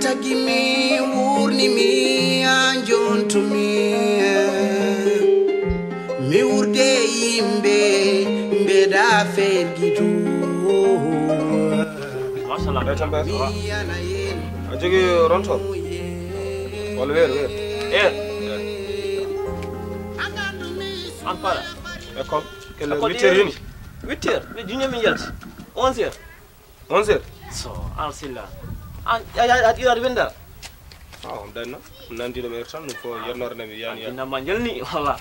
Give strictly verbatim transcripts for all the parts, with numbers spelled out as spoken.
Tagi mi wurni mi a jontumi. Mi wurde yimɓe mbeɗa fergitu. Machallah. Ɓe tan ɓe a jogi ronto walla weeru weeru. Eh, an para. École quelle heure? Huit heures yini? Huit heures, mais juñe min yalti. Onze heures. Onze heures. So, an silla. An a a a ɗiɗaɗo wendal. A on ɗanna nandiɗo mi tan ɗum fof yennore nami yani yani. Innama jalni walla.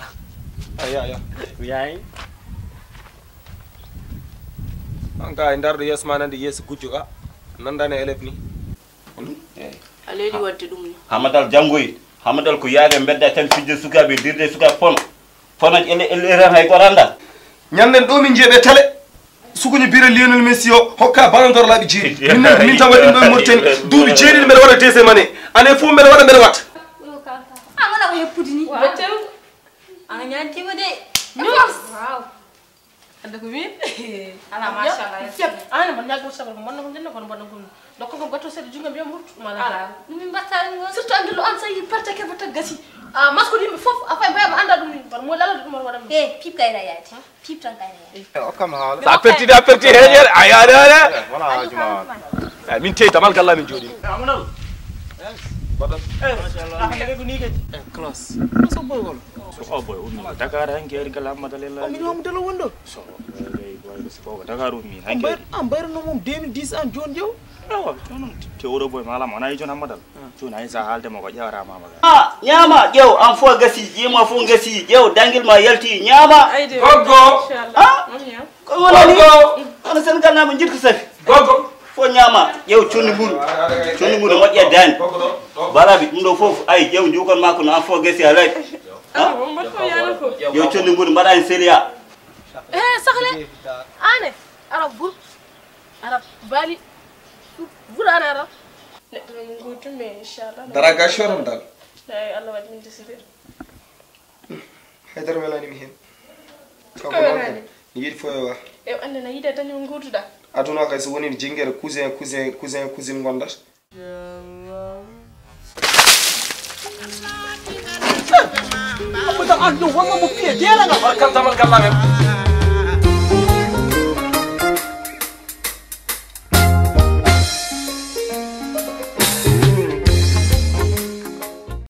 A ya ya. Mi yayi. An ka e ndarɗo yeeso ma nande yeeso gujjo ka nandani élève ni. A leeli wadde ɗum ni. Hamadal janngoyi. Hamadal ko yaade mbedda tan fijde sukaaɓe dirde sukaaɓe pono. Pono ele ele ren hay goto annda. Ñanden ɗo min jeeɓe télé sukuñi bira Lionel Messi o hokka ballon d'or laaɓi jeeɗi min nan min tan waɗi ɗo e Mauritanie duuɓi jeeɗiɗi mbeɗa waɗa deuxième année année fof mbeɗa waɗa mbeɗa waɗa. A wona ko heppude ni. Wettel. A ñaantiima de. Noos. Waaw. Hannde ko min. Ala machallah. Fiyat. Aan mbaɗ ñaagol sabar ko mbaɗno ko ngenno kono mbaɗno ko min. Dokko ko batto seeɗa jungo mbiyam hurtu mala. Ala. Ɗum min mbatta ɗum ɗon. Surtout anduɗo an sa yi parte ke batta gasi. A masko yimɓe fof a fay mbayama anda ɗum ni. Mbaɗ mo lalade ɗum mbaɗ waɗa. Eh, pip kayra yaade. Pip tan kayra yaade. Okkam haala. Sa perti da perti heñere a yaade ade. Wala haaju ma. Ay min tey damal galla min jooɗi. Machallah. Hannde ko ni kadi. Classe. So boygol. So o boy ummi ko Dakar hanki ari kala Amadou Lella. Min Amadou Lella wonɗo. So boy ko ko Dakar ummi hanki Mbayr ari. An mbayruno mum deux mille dix an joni jaw. Awa jonon te oɗo boy malam ana e jon Amadou. Joni ay sa haalde mo ko ƴawata mama ga. Ah, ñaama ƴeew an fof gasi jiima fof gasi ƴeew dangel ma yalti ñaama. Ayde. Goggo. Inchallah. Ah. Mami ya. Ko wonani? Ano Senegal naaɓe jiɗ ko safi. Goggo. Fof ñaama ƴeew condi mbuɗu. Condi mbuɗu moƴƴa daani. Balabi ɗum ɗo fof ay ƴeew jukon ma kono an fof gasi a lay. Ah, on mbaɗ ko yana ko. Yo condi mbuɗu mbaɗani seliya. Eh, sahle. Ane. Arab bur. Arab bali. Bur ana arab. Neɗɗo no mo gotum me inchallah. Dara ga shoram dal. Ay Allah waɗi min décidé. Haydara welani mi hen. Ko welani. Mi yiɗi fof e wa. E ande na yiɗe tan yo guurduɗa. Aduna kay so woni jingere cousin cousin cousin cousine gondata. Amadou an ɗum wonno mo piye deeragal. Barkal damal gallamen.